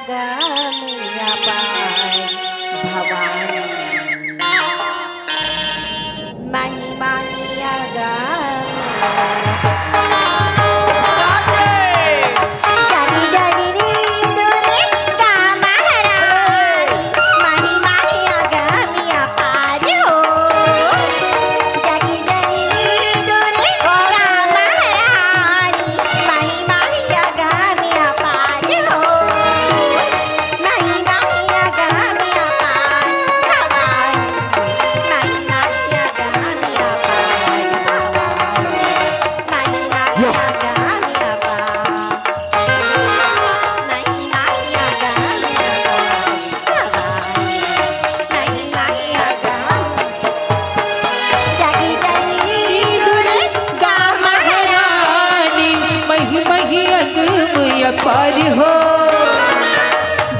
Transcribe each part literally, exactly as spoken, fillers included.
गमिया पार भवानी, महिमा ही अगम। जगी जननी दुर्गा महारानी, महिमा ही अगमिया पार हो। जगी जननी दुर्गा महारानी, महिमा ही अगमिया पार हो। महिमा ही अगमिया पार भवानी, महिमा ही अगमिया पार भवानी, महिमा ही अगमिया पार, महिमा ही अगमिया पार भवानी, महिमा ही अगम। जगी जननी दुर्गा महारानी, महिमा ही अगम अपार हो।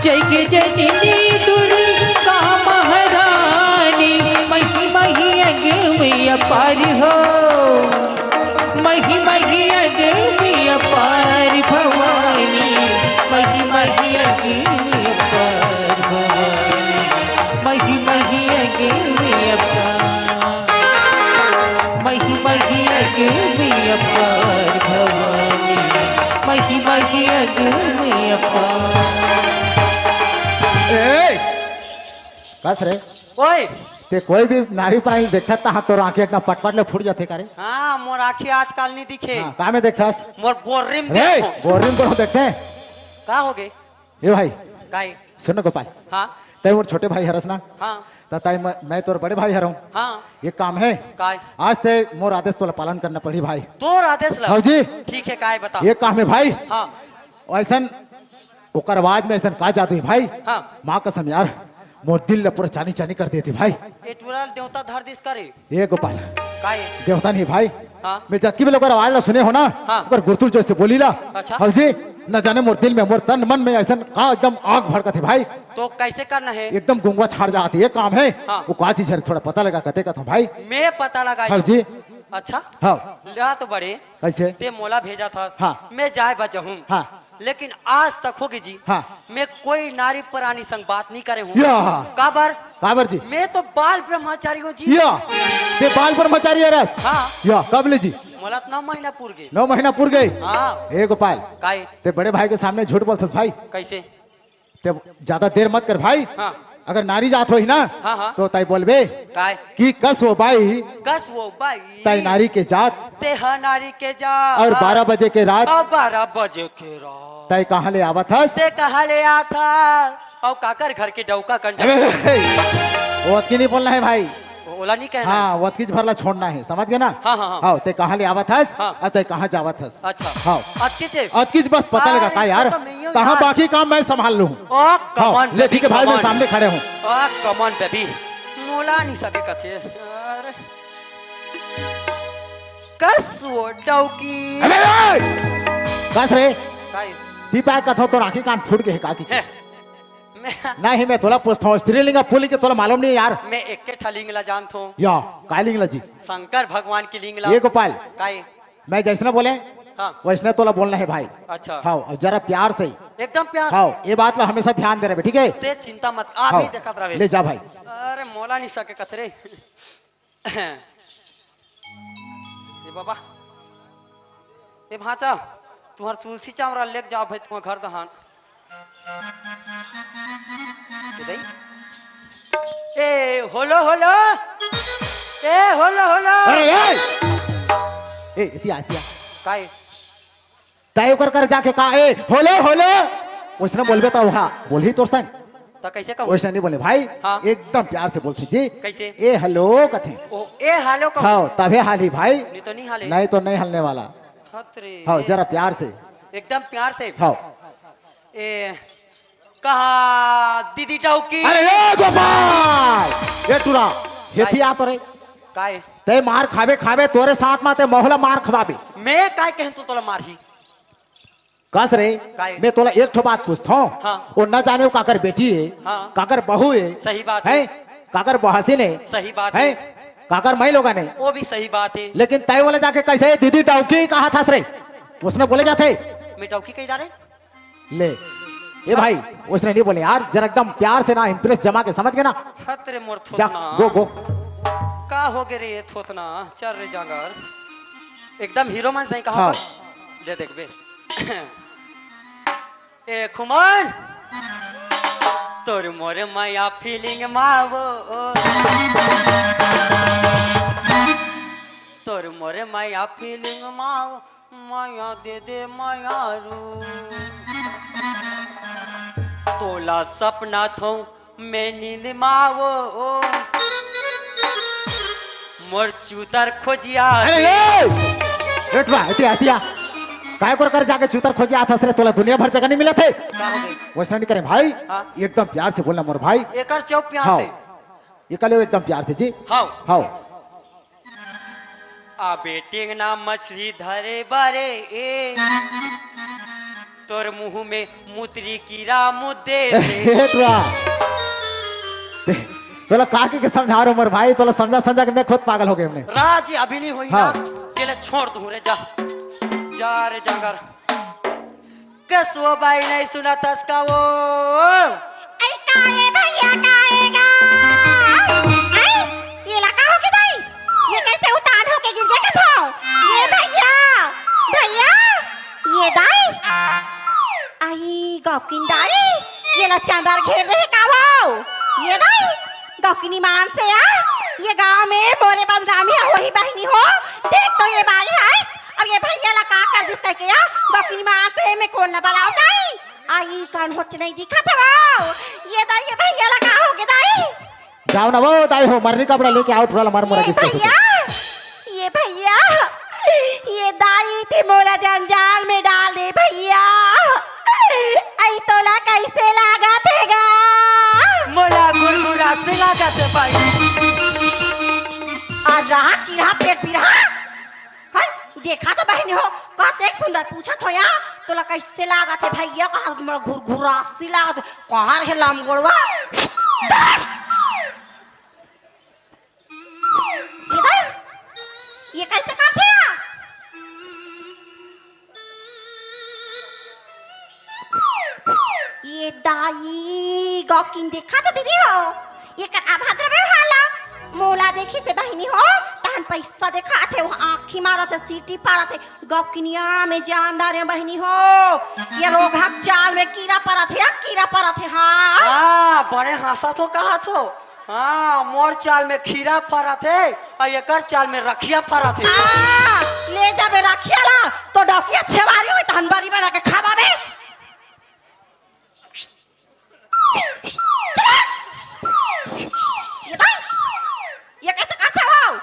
जगी जननी दुर्गा महारानी, महिमा ही अगम अपार हो। महिमा ही अगम अपार भवानी, महिमा ही अगम अपार भवानी, महिमा ही अगम अपार, महिमा ही अगम अपार भवानी, महिमा ही अगम अपार। ए, कस रे? ओए! ते कोई भी नारी प्राणी देखत तहाँ तोर आँखी एकदम पटपट ले फूट जाथे का रे? हाँ, मोर आँखी आजकल नहीं दिखे। हाँ, का में देखथस? मोर बोर्री में रे, देखो। बोर्री में कोनो देखथे? का हो गे? ए भाई, काई? सुन ना गोपाल। हाँ। तैं मोर छोटे भाई हरस ना? हाँ। त तैं म-, मैं तोर बड़े भाई हरौं। हाँ। एक काम हे। काई? आज ते मोर आदेश तोला पालन करना पड़ही भाई। तोर आदेश ला? हाँ जी। ठीक हे, काई बता। एक काम हे भाई। हाँ। अइसन ओकर आवाज में अइसन का जादू हे भाई? हाँ। माँ कसम यार, मोर दिल ला पूरा चानी चानी कर देथे भाई। ए टूरा ल देवता धर दिस का रे? ए गोपाल, काई? देवता नहीं भाई। हाँ। मैं जतकी बेर ओकर आवाज ला सुने हों ना, हाँ। ओकर गुरतुर जइसे बोली ला। अच्छा। हाँ जी, न जाने मोर दिल में, मोर तन मन में अइसन का एकदम आग भड़कत हे भाई। तो कइसे करना हे? एकदम गुंगवा छाड़ जात हे, ये काम हे। हाँ। वो का चीज हे, थोड़ा पता लगा कथे कथों भाई। मैं पता लगा हाँ दूँ। जी। अच्छा। हाँ। ला तो बड़े। कइसे? ते मोला भेजथस। हाँ। मैं जाय बर जाहूँ। हाँ। लेकिन आज तक होगे जी, हाँ। मैं कोई नारी प्राणी संग बात नहीं करे हूँ। या। काबर? काबर जी? मैं तो बाल ब्रह्मचारी हूँ जी। या, ते बाल ब्रह्मचारी हरस? हाँ। या, कब ले जी? मोला तो नौ महीना पूर गे। नौ महीना पूर गे? हाँ। ए गोपाल, काई? ते बड़े भाई के सामने झूठ बोलथस भाई। कइसे? ते ज्यादा देर मत कर भाई। हाँ। अगर नारी जात होही ना, हाँ, हाँ। तो तैं बोलबे काई? कि कस वो बाई, कस वो बाई, तैं नारी के जात, ते ह नारी के जात, अउ बारह बजे के रात, अउ बारह बजे के रात, तैं कहाँ ले आवत हस? ते कहाँ ले आत हस? अउ काकर घर के डौका कंजर? अबे, वो अतकी नहीं बोलना हे भाई। ओला नहीं कहना हाँ, हे। वो अतकीच भर ला छोड़ना हे, समझ गे ना? हाँ, हाँ, हाँ। हाँ, ते कहाँ ले आवत हस? हाँ। अउ ते कहाँ जावत हस? अच्छा। हाँ। अतकीच हे? अतकीच बस पता लगा अरे, का इसको यार? तो मैं ही हूँ तहाँ यार। बाकी काम मैं संभाल लूँ। ओ, हाँ, come on, ले, baby, ठीक हे भाई, come मैं on। सामने खड़े हूँ। ओ, come on, baby। मोला नहीं सके कथे। अरे। कस वो डौकी। अबे, ओए! कस रे? काई? दीपा कथो तो आँखी कान फूट गे हे का कि? हे। मैं नहीं, मैं तोला पूछत हूँ, स्त्रीलिंग अउ पुल्लिंग के तोला मालूम नहीं यार। मैं एके ठा लिंग ला जानत हूँ। या, काय लिंग ला जी? शंकर भगवान के लिंग ला। ए गोपाल। काई? मैं जइसने बोलें, हाँ। वइसने तोला बोलना हे भाई। अच्छा। हाँ, अउ जरा प्यार से। एकदम प्यार। हाँ, ये बात ला हमेशा ध्यान दे रहे, ठीक हे? ते चिंता मत, आप हाँ। ही देखत रहे। ले जा भाई। अरे मोला नहीं सके कथे रे। ए बाबा, ए भांचा, तुंहर तुलसी चांवरा लेके जाव भाई, तुंहर घर दहान। ए दाई, ए होलो होलो, ए होलो होलो। अरे ए! ए, इतिया, इतिया। काय? तैं ओकर कर जाके का, "ए, होलो, होलो।" वइसने बोलबे त ओहा बोलही तोर संग। त कइसे कहूँ? वइसने नहीं बोले भाई, हाँ। एकदम प्यार से बोलथे जी। कइसे? "ए, हेलो," कथे। ओ, "ए, हेलो" कहूँ। हाँ, तभे हालही भाई। नहीं तो नहीं हाले। नहीं तो नहीं हलने वाला। हत रे। हाँ, जरा प्यार से। एकदम प्यार से। हाँ। ए, कहा दीदी डौकी। अरे ए गोपाल, ए टूरा, हेती आ तो रे। काय? तैं मार खाबे, खाबे, तोरे साथ मा तैं महू ला मार खवाबे। मैं काय कहूँ तो तोला मारही? कस रे, काय? मैं तोला एक ठो बात पूछत हूँ। हाँ। वो न जाने वो काकर बेटी हे, हाँ। काकर बहू हे, सही बात हे। हे? काकर बहसिन हे, सही बात हे। हे? काकर माईलोगन हे। वो भी सही बात हे। लेकिन तैं बोले जाके कइसे दीदी डौकी कहत हस रे? वइसने बोले जाथे। मैं डौकी कही जा रे? ले, ए भाई, वइसने नहीं बोले यार, जरा एकदम प्यार से ना, इम्प्रेस जमा के, समझ गए ना? हत रे मोर जा, थोतना। गो, गो। का हो गे रे ये थोतना? चल रे जांगर, एकदम हीरो मन सही कहा हाँ। था। दे देख बे। ए खुमन, तोर मोर मया फीलिंग मा वो, तोर मोर मया फीलिंग मा वो, मया दे दे मयारू। तोला सपना थो मैं नींद मा वो, मोर चूतर खोजिया। अरे ए! एटवा, एटिया, एटिया। काय कर कर जाके चूतर खोजिया आथस रे, तोला दुनिया भर जगह नहीं मिला थे। का हो गई? वैसा नहीं करे भाई, हाँ। एकदम प्यार से बोलना मोर भाई। एकर से प्यार हाँ। से। ये कल एकदम प्यार से जी। हाँ। हाँ। आ बेटिंग ना मछली धरे बारे ए, तोर मुंह में मुतरी कीरा मुद्दे रे। एटवा। तोला का के, के समझा रहे मोर भाई, तोला समझा समझा के मैं खुद पागल हो गए हमने। राज अभी नहीं होई हाँ। ना, तेला छोड़ दूं रे, जा, जा रे जांगर। कसो बाई नहीं सुना तस का वो। आई का ए भैया का ए गा? आई, ये ला का हो गे दाई? ये कैसे उतान होके गिर गया कथो? ये भैया, भैया, ये दाई। आई गौकिन दाई, ये ला चांदर घेर दे का वो? ये दाई, गौकिनी मान से आ, ये गांव में मोरे बदनामी है, वही बहिनी हो। देख तो ये बाई है, अब ये भैया ला का कर दिस कहिके आ, गौकिनी मान से मैं कोन ला बलाव दाई? आई कान होच नहीं दिखत हवव। ये दाई, ये भैया ला का हो गे दाई? जाव ना वो दाई हो, मरनी कपड़ा लेके आओ, थोड़ा ला मर मुरा ये किसके भैया, ये भैया, ये दाई ते मोला जंजाल में डाल दे भैया। आई तोला कैसे लागत हे गा? मोला गुरगुरा से लागत हे भाई। आज रहा किरहा पेट पिरहा। हाय, देखा तो बहिनी हो, कतेक सुंदर पूछत हो या, तोला कैसे लागत हे भैया, कहा मोला घुरघुरासी लागत हे, कहाँ रहे लमगोड़वा? ये दे, ये कैसे करथे या? ये दाई गौकिन देखा तो दीदी हो, ये कर अभद्र व्यवहार ला। मोला देखिस हे बहिनी हो, तहन पैसा देखात हे, वो आँखी मारत हे, सीटी पारत हे, गौकिनिया में जान डारे बहिनी हो। ये रोगहा चाल में कीरा परत हे, कीरा परत हे, हाँ। हाँ, बड़े हाँसत हो, कहाथो। हाँ, मोर चाल में खीरा फरत हे, अउ एकर चाल में रखिया फरत हे। हाँ, ले जाबे रखिया ला, तो डौकिया छेवारी होई, तहन बरी बना के खाबा बे। ये भाई, ये कैसे करथे हो?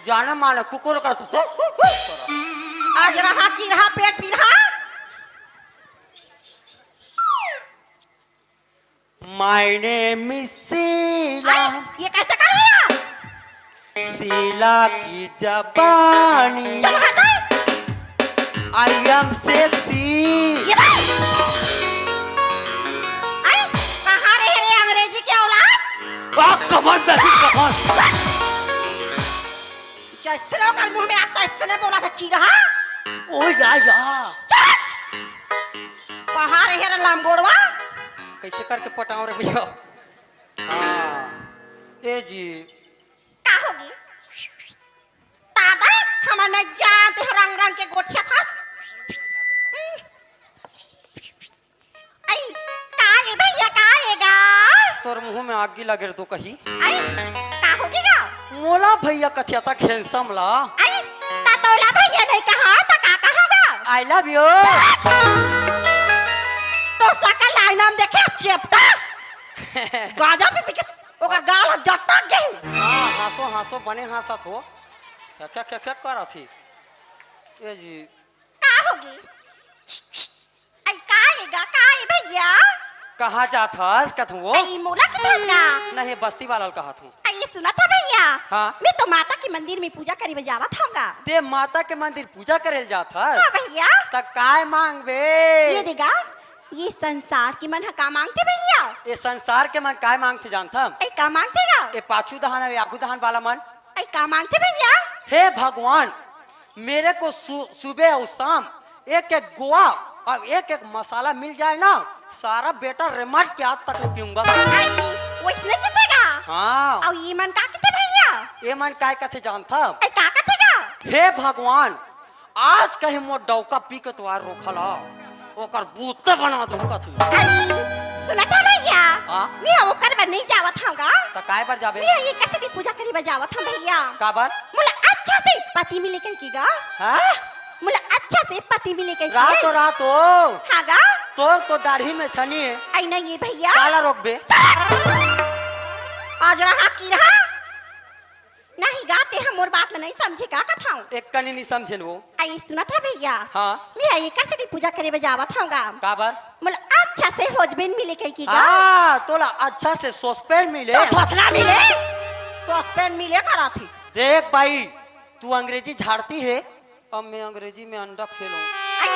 जाना माना कुकुर का। आज रहा की रहा पेट पीरहा। My name is Sheila। अरे, ये कैसे कर रहे हैं आप? शीला की जबानी। चल हट। I am sexy। ये भाई। अरे, कहाँ रहे रे अंग्रेजी के औलाद? आ, कमर नहीं, कमर। जैसे लोग मुंह में आता है, इसने बोला था, की रहा? ओ या, या। चल। कहाँ रहे रे लंगोड़वा? कैसे करके पटाओ रे भैया? हाँ, ए जी। का होगी? दादा, हमन नहीं जानते हो रंग रंग के गोठिया था। आई, का ले भैया, का लेगा? तोर मुंह में आगी लगे रे तो कही। आई, का होगी गा? मोला भैया कथिया तक handsome ला। आई, ता तोला भैया नहीं कहा, ता का कहा गा? I love you। तो सकल लाइना में देखे चेपटा। गांजा पी पी के ओकर गाल ह जट्टा गे। हाँ, हाँसो, हाँसो, बने हाँसत हो। क्या, क्या, क्या, क्या करत ही? ए जी। का होगी? आई, का एगा, का ए भैया? कहाँ जात हस, कथुओ? आई, मोला के धंधा? नहीं, बस्ती वाला ल कहत हूँ। आई, सुनत ह भैया? हाँ। मैं तो माता के मंदिर में पूजा करे बर जावत हूँ गा। ते माता के मंदिर पूजा करे ल जात हस? हाँ भैया। त काय मांगबे? ये देगा, ये संसार के मन ह का मांगथे भैया? ये संसार के मन काय मांगथे जानथम? ए, का मांगथे गा? ए पाछू दहान अउ आगू दहान वाला मन। ए, का मांगथे भैया? हे भगवान, मेरे को सु-, सुबह और शाम एक एक गोवा अउ एक एक मसाला मिल जाए ना, सारा बेटा रेमट के आज तक नहीं पीऊंगा। अरे, वइसने कथे गा? हाँ। अउ ये मन का कथे भइया? ये मन काय कथे जानथा? अरे, का कथे गा? हे भगवान, आज कहीं मोर डौका पी के तुँहर रोखा ला, ओकर बूता बना दूँ कथे। अरे, सुनत हव भइया? हाँ? मैं ओकर बर नहीं जावत हँव गा। त काय बर जाबे? मैं एकर सेती पूजा करे बर जावत हँव भइया। काबर? मोला अच्छा से पति मिले कहिके गा। हाँ? मोला अच्छा से पति मिले कहिके। रहा तो, रहा तो। हाँ गा? तोर तो दाढ़ी में छनी हे। अई नहीं ये भइया। काला रोकबे? आज रहा कि रहा? नहीं गा, तेहा मोर बात ल नहीं समझे का कथँव? एक कनी नहीं समझेन वो। अई सुनत हव भइया? हाँ। मैं एकर सेती पूजा करे बर जावत हँव गा। काबर? मोला अच्छा से husband मिले कहिके गा। हाँ, तोला अच्छा से सॉसपेन मिले। त थोथना मिले। सॉसपेन मिले करथे। देख भाई, तू अंग्रेजी झाड़ती हे, अब मैं अंग्रेजी में अंडा फेल हँव। अई,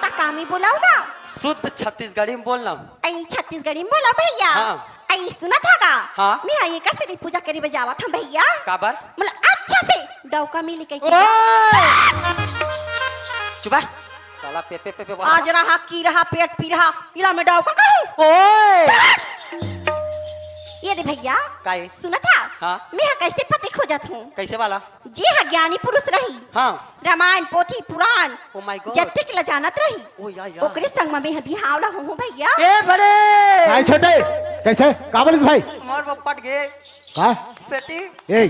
त का में बोलव गा? शुद्ध छत्तीसगढ़ी में बोलना। अई, छत्तीसगढ़ी में बोलव भइया। हाँ। अई, सुनत हव गा? हाँ। मैं एकर सेती पूजा करे बर जावत हँव भइया। काबर? मोला अच्छा से डौका मिले कहिके। ओए! चुप हे। साला पे, पे, पे, पे, आज रहा कि रहा पेट पी रहा, इला मैं डौका कहूँ? ओए! ये दे भइया। काय? सुनत हव? हाँ। मैं ह कइसे पति खोजत हँव? कइसे वाला? जे ह ज्ञानी पुरुष रही। हाँ। रामायण, पोथी, पुराण, Oh my God। जतेक ल जानत रही। ओ या, या। ओकरे संग म मैं ह बिहाव ल होहूँ भइया। ए बड़े! काय छोटे? कइसे? का बोलिस भाई? मोर वो पट गे। का? सेटिंग। ए!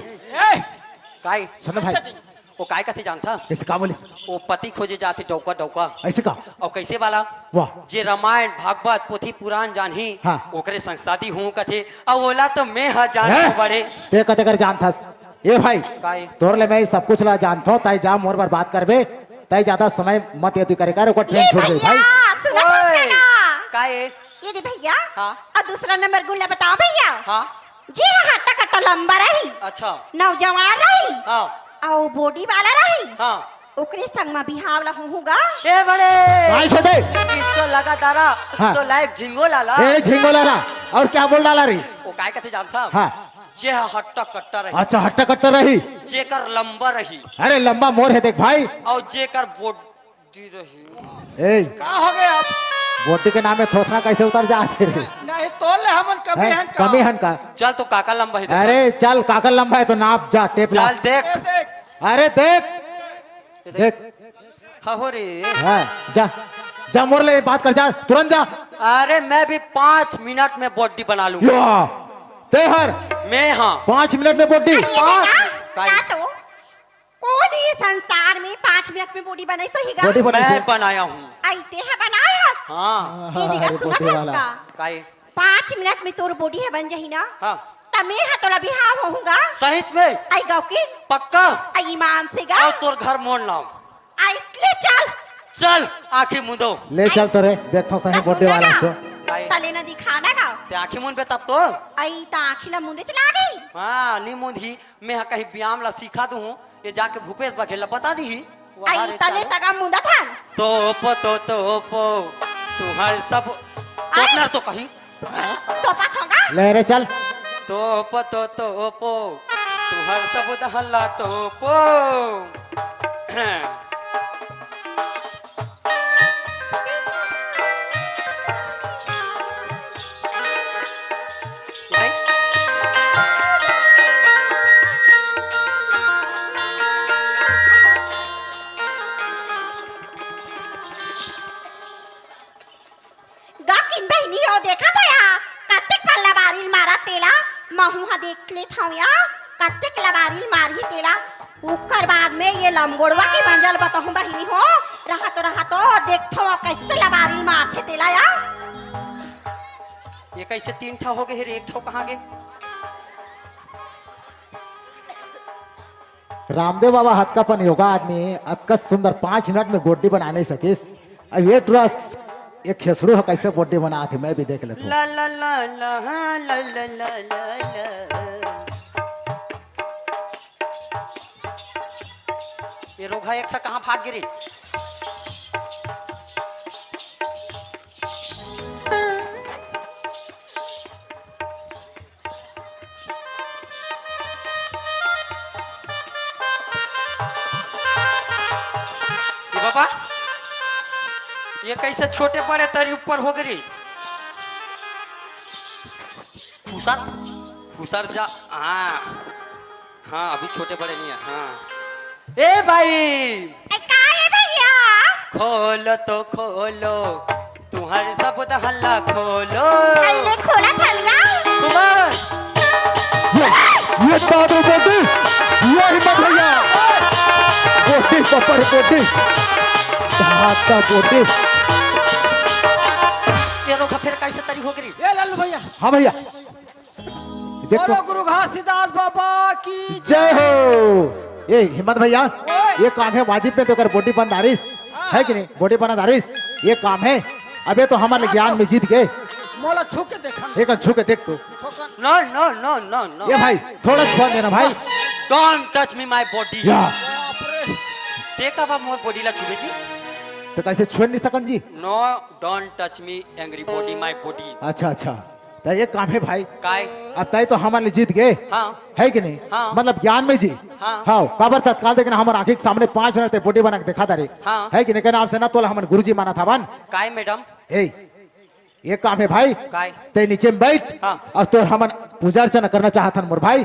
काय? सुन भाई। सेटिंग। वो काय कथे जानथा? कइसे, का बोलिस? वो पति खोजे जाथे डौका, डौका। अइसे का? अउ कइसे वाला? वाह। जे रामायण, भागवत, पोथी, पुराण जानही, हाँ। ओकरे संग शादी होहूँ कथे। अउ ओला तो मैं ह जानथँव बड़े। ते कते कर जानथस? ए भाई, काय? तोर ले मैं सब कुछ ला जानथँव, तैं जा मोर बर बात करबे, तैं जादा समय मत ये तू करे कर, ओकर ये ट्रेन छूट गई भइया, भाई। सुनत हस ओए, का? काय? ये दे भइया। हाँ। अउ दूसरा नंबर गुण ला बतावँव भइया। हाँ। जे ह हट्टा कट्टा लंबा रही। अच्छा। नौजवान रही। हाँ। अउ body वाला रही। हाँ। ओकरे संग म बिहाव ला होहूँ गा। ए बड़े! काय छोटे? इसको लगा दारा, हाँ। तो लायक झिंगो लाला। ए झिंगो लाला, अउ का बोल डाला रे? वो काय कथे जानथा? हाँ। जे ह हट्टा कट्टा रही। अच्छा, हट्टा कट्टा रही। जेकर लंबा रही। अरे लंबा मोर हे देख भाई। अउ जेकर body रही। ए, का हो गे अब? Body के नाम में थोथना कइसे उतर जाथे रे? नहीं, तोर ले हमन कमी हैं? हन का? कमी हन का? चल तो काकर लंबा हे देख। अरे चल, काकर लंबा हे तो नाप जा, टेप ला। चल देख। ए, देख। अरे देख। देख। हाँ, हो रे। हाँ, जा। जा मोर ले बात कर, जा, तुरंत जा। अरे मैं भी पाँच मिनट में body बना लूँगा। या, ते हर मैं, हाँ। पाँच मिनट में body? अरे पाँच। बेटा, काय? ना तो। कोन ये संसार में पाँच मिनट में body बनाइस होही गा? Body बनाइस मैं हे। बनाया हूँ। अई ते ह बनाय हस? हाँ। ये दिखा, अरे सुनत body हस वाला। का? काय? पाँच मिनट में तोर body ह बन जाही ना, हाँ। त मैं ह तोला बिहाव होहूँ गा। सहीच में? अई गौकी। पक्का? अई ईमान से गा। अउ तोर घर मोर नाम। अई ले चल। चल, आँखी मूँदो। ले चल तो रे, देखथँव सही अई body सुन ना वाला गा। सो। काय? तले ना दिखा ना गा। ते आँखी मूँदबे तब तो। अई त आँखी ला मूँदे चला गई। हाँ, नी मूँदही। मैं ह कहीं व्यायाम ला सिखा दूँ, ये जाके भूपेश बघेल ला बता दीही। अई तले तगा मुंदत हन। तोपो तो तोपो, तुँहर सब अरे! तोपना तो कहीं। तोपत होगा। ले रे चल। तोपो तो तोपो, तुँहर सब दहला तोपो। गा किन बहिनी हो, देखा तो या, कतेक पल्ला बारिल मारा तेला, महू ह देख लेत हव या, कतेक लबारिल मारही तेला। ओकर बाद में ये लमगोड़वा के मंजल बताहूँ बहिनी हो, रहा तो, रहा तो, देखथव कइसे लबारिल मारथे तेला या। ये कइसे तीन ठा हो गे हे रे, एक ठा कहाँ गे? रामदेव बाबा हतका पन योगा आदमी, अतका सुंदर पाँच मिनट में गोड्डी बना नहीं सकिस। अब ये ट्रस्ट, ये खेसड़ू ह कइसे गोड्डी बनात हे, मैं भी देख लेथव। ला, ला, ला, ला, हाँ, ला, ला, ला, ला, ला। ये रोगहा एक ठा कहाँ भाग गे रे? ए बाबा, ये कैसे छोटे बड़े तरी ऊपर हो गई? खुसर, खुसर जा। हाँ, हाँ, अभी छोटे बड़े नहीं है। हाँ। ए भाई, ए, का ए भैया? खोलो तो खोलो, तुम्हारे सब दहला खोलो। अरे खोला थलगा। कुमार। ये, ये बात रे बोटी, ये हिम्मत भैया। बोटी पपर बोटी, धाका बोटी। ये रोका फिर कैसे तरी हो गई? ए लल्लू भैया। हाँ भैया। देख तो। बोलो गुरु घासीदास बाबा की जय हो। ए हिम्मत भैया, ओए। ये काम है वाजिब में तो कर बोटी बंद आरिस, हाँ। है कि नहीं? बोटी बंद आरिस, ये काम है। अबे तो हमारे हाँ ज्ञान तो। में जीत गए। मोला छू के देखा। एक छू के देख तू। छोकन। No, no, no, no, no। ये भाई, थोड़ा छुआ देना भाई। Don't touch me, my body। या। बाप रे। देखा बा मोर body ला छुबे जी। तो कैसे छुए नहीं सकन जी? No, don't touch me, angry body, my body। अच्छा, अच्छा। तो ये काम है भाई। काय? अब तय तो हमारे लिए जीत गए। हाँ। है कि नहीं? हाँ। मतलब ज्ञान में जी। हाँ। हाँ, काबर तत्काल देखना हमारे आँखी के सामने पाँच मिनट ते बोटी बना के दिखा दे रे। हाँ। है कि नहीं? कहना आपसे ना तोला हमारे गुरुजी माना था बन। काय मैडम? ए, ये काम है भाई। काय? ते नीचे में बैठ। हाँ। अब तो हमन पूजा अर्चना करना चाहत हन मोर भाई।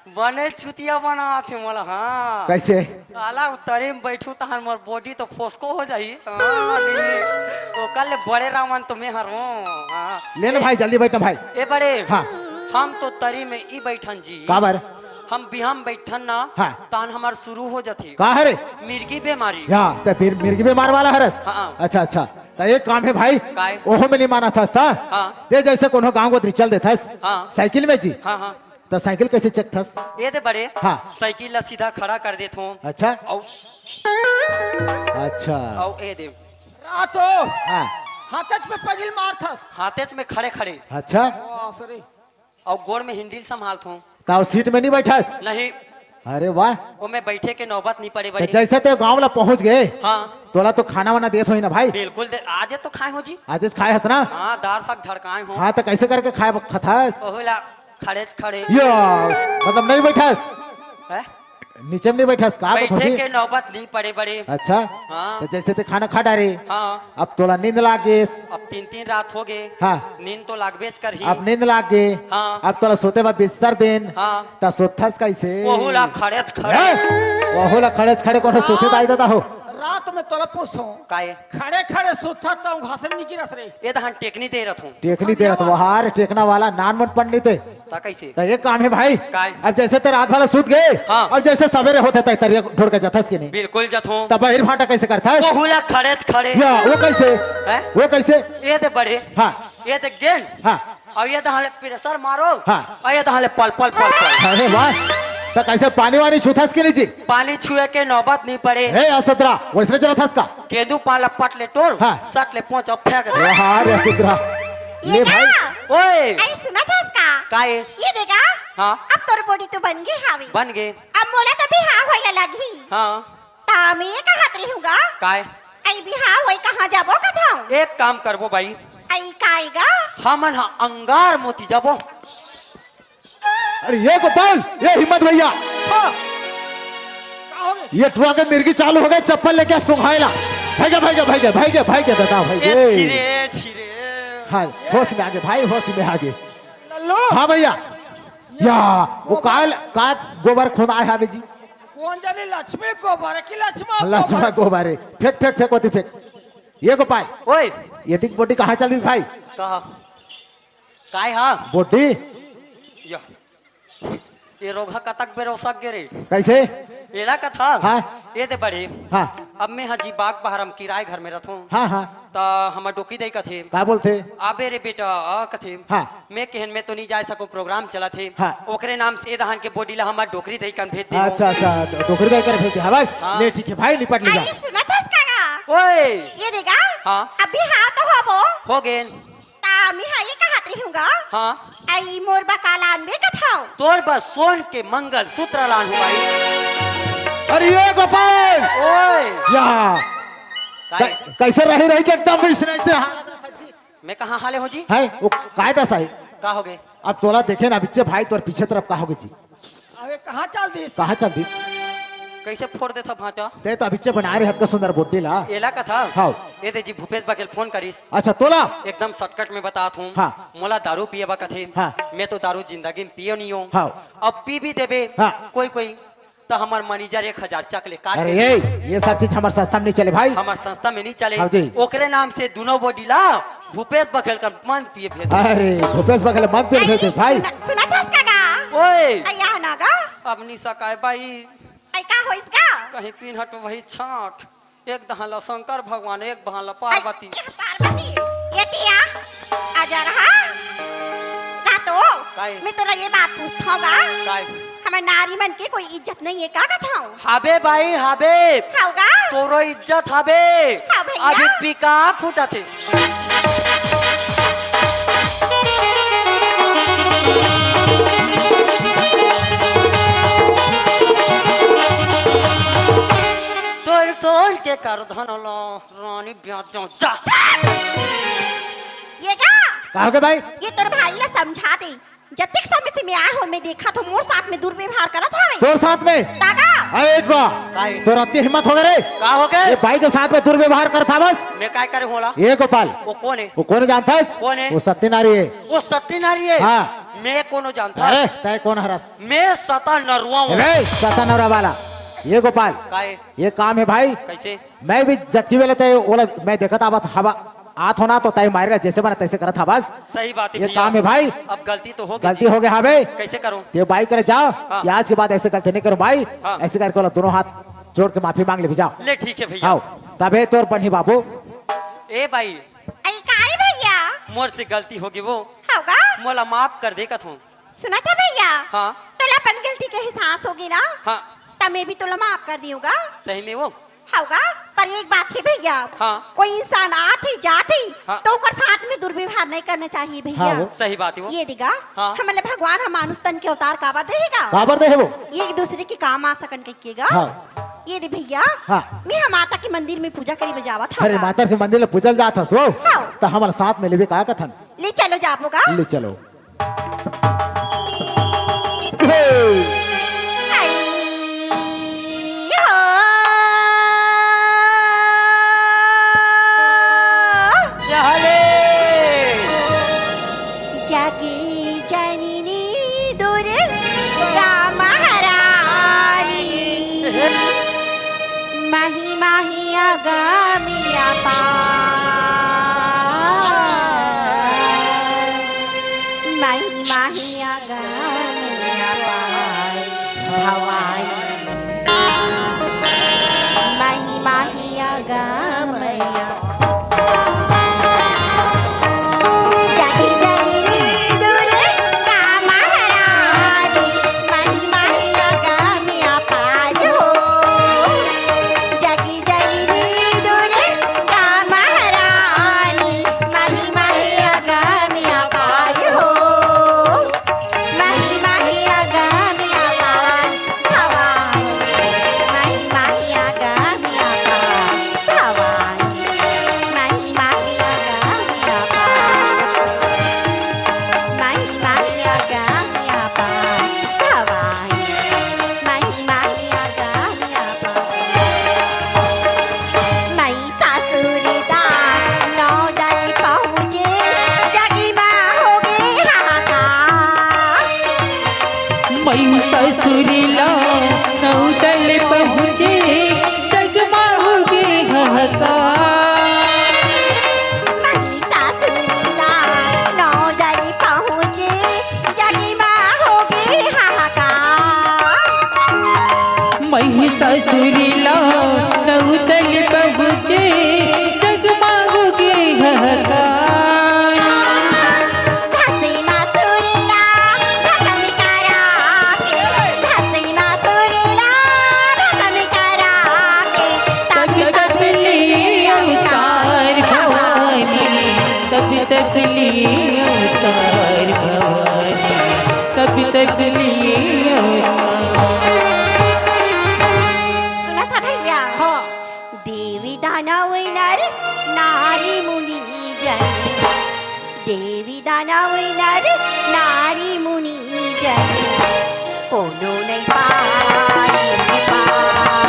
बने चुतिया बनात हे मोला, हाँ। कैसे? साला तरी में बैठू तहन मोर body तो फोसको हो जाही। हाँ, नहीं। ओकर ले बड़े रावण तो मैं हर हूँ। हाँ। ले ना ए, भाई, जल्दी बैठ ना भाई। ए बड़े। हाँ। हम तो तरी में ई बैठन जी। काबर? हम बिहाम बैठन ना, हाँ। तान हमार शुरू हो जाथे। का हरे? मिर्गी बीमारी। या, ते फिर मिर्गी बीमार वाला हरस? हाँ। अच्छा, अच्छा। त एक काम है भाई, काय? ओहो में नहीं माना था, था? हाँ। ते जैसे कोनो गाँव गोतरी चल देथस, हाँ। साइकिल में जी। हाँ, हाँ। त साइकिल कैसे चकथस? ये दे बड़े, हाँ। साइकिल ला सीधा खड़ा कर देत हूँ। अच्छा। औ अच्छा। औ ये दे। रात हो। हाँ। हाथच में पगिल मारथस। हाथच में खड़े खड़े। अच्छा। ओ, sorry। औ गोड़ में हिंडील संभालत हूँ। त सीट में नहीं बैठस? नहीं। अरे वाह। वो मैं बैठे के नौबत नहीं पड़े त बड़े। जैसे ते गाँव ला पहुँच गए, हाँ। तोला तो खाना वाना देत होही ना भाई? बिल्कुल दे, आज तो खाए हो जी। आज खाए हस ना? हाँ, दार साग झड़काए हो। हाँ, त कैसे करके खाए खथस? ओहू ला खड़े खड़े। यो, मतलब नहीं बैठस? हैं? नीचे में नहीं बैठस का? तो बैठे थोड़ी के नौबत नहीं पड़े बड़े। अच्छा। हाँ। त जैसे ते खाना खा डारे। हाँ। अब तोला नींद लाग गेस। अब तीन तीन रात हो गए। हाँ। नींद तो लागबेच करही। अब नींद लाग गे। हाँ। अब तोला सोते बर बिस्तर देन। हाँ। त सोथस कैसे? ओहू ला खड़ेच खड़े। हैं? ओहू ला खड़ेच खड़े कोनो सोथे दाई ददा हो? रात में तोला पूछो। काये? खड़े खड़े सोथस त घास में नहीं गिरस रे। ये दहन टेकनी दे रथ हूँ। टेकनी दे रथ, वो हार टेकना वाला नान मन पंडित है। ता कैसे? त एक काम है भाई। काय? अब जैसे ते रात भर सुत गए, हाँ। अब जैसे सवेरे होथे त तरिया ढोड़ के जथस के नहीं? बिल्कुल जथो। त बहिर भाटा कैसे करथस? वो हुला खड़ेच खड़े। या, वो कैसे? हैं? वो कैसे? ये दे बड़े। हाँ। ये दे गेंद। हाँ। और ये दहाले प्रेशर मारो। हाँ। और ये दहाले पल, पल, पल, पल। अरे वाह। त कैसे पानी वानी छूथस के नहीं जी? पानी छुए के नौबत नहीं पड़े। हे असतरा, वैसने चलथस का? केंदू पाला पट ले टोर, हाँ। सट ले पहुंच और फेंक दे। वाह रे असतरा। ये ले का? भाई। ओए। अरे सुनथस का? काये? ये देखा? हाँ। अब तोर body तो बन गे हावे। बन गे। अब मोला तो बिहाव होए ला लगही। हाँ। त मैं ये कहत रही हूँ गा। काय? अई बिहाव होई कहाँ जाबो कथव? एक काम करबो बाई। अई काय गा? हमन ह अंगार मोती जाबो। अरे ये गोपाल, ये हिम्मत भैया। हाँ। का हो गए? ये ट्रक के मिर्गी चालू हो गए, चप्पल लेके सुंघाएला। भाई गे, भाई गे, भाई गे, भाई गे, भाई गे, दादा, भाई ए गे। छिरे, ए छिरे। हाँ, होश में आगे भाई, होश में आगे। लल्लू। हाँ भैया। ये या, वो गोबर। काल, का गोबर खोदा है अभी जी? कौन जाने लक्ष्मी गोबर है कि लक्ष्मा लक्ष्मा गोबर? गोबर है। फेंक, फेंक, फेंक, होती फेंक। ये गोपाल। ओए। ये दिख बोटी कहाँ चल दिस भाई? कहा? काय हा? बोटी। या। ये रोगहा कतक बेर ओसक गे रे। कैसे? एला कथा? हाँ। ये दे बड़े। हाँ। अब मैं हा जी बाग बहर हम किराए घर में रथों। हाँ, हाँ। त हमर डोकी दई कथे। का बोलथे? आबे रे बेटा, आ कथे। हाँ। मैं कहन मैं तो नहीं जा सकूं, program चलत हे। हाँ। ओकरे नाम से ए दहान के बोटी ला हमर डोकरी दई कन भेज दे। अच्छा, अच्छा, डोकरी दई कन भेज दे। हाँ, बस। हाँ। ले, ठीक है भाई, निपट ले जा। अरे, सुनत हस का? ओए। ये देखा? हाँ। अभी हाँ तो हबो। हो गेन। ता मैं हाँ ये कहत रही हूँ गा। हाँ। आई मोर बकाला अनबे कथाओ। तोर बस सोन के मंगल सूत्र लान हूँ भाई। अरे ये गोपाल। ओए। या। काय? कै-, कैसे रही रही के एकदम इसने, इसने हालत रखा जी। मैं कहाँ हाले हो जी? है, वो काय दशा है? का हो गए? अब तोला देखे ना बिच्चे भाई तोर पीछे तरफ का हो गए जी? अबे कहाँ चल दिस? कहाँ चल दिस? कइसे फोड़ देथव भांचा? ते तो अभिच्चे बनाय रहे हतका सुंदर body ला। एला कथा? हाव। ए दे जी, भूपेश बघेल फोन करिस। अच्छा, तोला? एकदम shortcut में बतात हूँ। हाँ। मोला दारू पिए बर कथे। हाँ। मैं तो दारू जिंदगी में पियो नहीं हूँ। हाँ। अब पी भी देबे हाँ। कोई कोई, तो हमर manager एक हजार चक ले काट अरे देथे। ए, ये सब चीज हमर संस्था में नहीं चले भाई। हमर संस्था में नहीं चले। हाँ जी। ओकरे नाम से दुनो body ला भूपेश बघेल कर मंद पिए भेज दे। अरे, भूपेश बघेल मंद पिए भेज दे भाई। सुना, सुना था इसका गा? ओए। अरे यहाँ ना गा? अब नहीं सकाय बाई। आई का होइस गा? कहीं पीन हट वही छाट। एक दहां ला शंकर भगवान, एक दहां ला पार्वती। आई, यह पार्वती, ये किया? अजर हा? ना तो, काय? मैं तोला ये बात पूछत हूँ गा। काय? हमर नारी मन के कोई इज्जत नहीं है का कथाऊँ? हाबे बाई, हाबे। हाव गा? तोरो इज्जत हाबे। हाँ भैया। अभी पिका फूटत हे। तोर तोन के कर धन लो, रानी ब्याह जाओ, जा। ये का? का हो गे भाई? ये तोर भाई ला समझा दे। जतेक समय से मैं आए हो, मैं देखा तो मोर साथ में दुर्व्यवहार करत हवे। तोर साथ में? दादा। अरे एक बार। काय? तोर अति हिम्मत हो गे रे। का हो गे? ये भाई के साथ में दुर्व्यवहार करत हवस। मैं काय करे होला? ये गोपाल। वो कोन हे? वो कोन जानथस? कोन हे? वो सती नारी हे। वो सती नारी हे? हाँ। मैं कोनो जानथस? अरे, तय कोन हरस? मैं सता नरुआ हूँ। अरे, सता नरुआ वाला। ये गोपाल। काय? ये काम हे भाई। कइसे? मैं भी जतकी बेले तय ओला मैं देखत आवत हवा, आत हो ना तो तय मारे ला जइसे बने तइसे करत हवस। सही बात हे ये भैया। काम हे भाई। अब गलती तो हो गे गलती जी। हो गे हाबे। कइसे करूँ? ते बाई करे जा, हाँ। कि आज के बाद अइसे गलती नहीं करूँ बाई। हाँ। अइसे करके ओला दुनो हाथ जोड़ के माफी मांग ले भी जा। ले ठीक हे भैया। हाँ, तभे तोर बनही बाबू। ए बाई। अरे काय भैया? मोर से गलती हो गे वो। हाव गा? मोला माफ कर दे कथों। सुनत हे भैया? हाँ। तोला अपन गलती के एहसास हो गे ना? हाँ। त मैं भी तोला माफ कर दिहूँ गा। सही में वो? हाव गा, पर एक बात हे भैया। हाँ। कोई इंसान आत ही, जात ही, हाँ। तो ओकर साथ में दुर्व्यवहार नहीं करना चाहिए भैया। हाँ, वो। सही बात हे वो। ये दे गा, हाँ। हमन ला भगवान ह मानुष तन के अवतार काबर दे हे गा? काबर दे हे वो? ये एक दूसरे के काम आ सकन कहिके गा। हाँ। ये दे भैया, हाँ। मैं ह माता के मंदिर में पूजा करे बर जावत हँव अरे, गा। माता के मंदिर में पूजा जात हस वो? हाँ। त हमन साथ में लेबे का कथन? ले चलो जाबो गा। ले चलो। हे। हाय। हो। यहले। जागी जननी दुर्गा महारानी। हे। महिमा ही अगम्य अपार। महिमा ही अगम्य अपार। भवानी। महिमा ही अगम्य अपार। जय जय दुर्गा महारानी, महिमा ही अगम्य अपार हो। जय जय दुर्गा महारानी, महिमा ही अगम्य अपार हो। महिमा ही अगम्य अपार भवानी, महिमा ही अगम्य अपार भवानी, महिमा ही अगम्य अपार, महिमा ही अगम्य अपार भवानी, महिमा ही अगम्य अपार। मई सासुर दान नौ दल पहुँचे, जगी मा होगे हाहाकार। मई ससुर ला नौ दल पहुँचे, जग मा होगे हाहाकार। मई सासुर दान नौ दल पहुँचे, जगी मा होगे हाहाकार। महिषासुर ला नौ दल पहुँचे, जग मा होगे हाहाकार। भस्मासुर ला भस्म करा के, भस्मासुर ला भस्म करा के, तब तब ले अवतार भवानी, तब तब ले अवतार भवानी, तब तब ले अवतार। सुना था भैया? हाँ। देवी दानव नर नारी मुनि जन, देवी दानव नर नारी मुनि जन, कोनो नहीं पाए पार।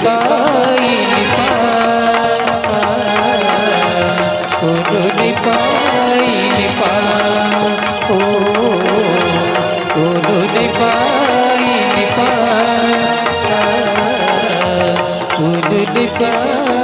पाइन पा, उनुन पाइन पा, ओ, उनुन पाइन पा, उनुन पा।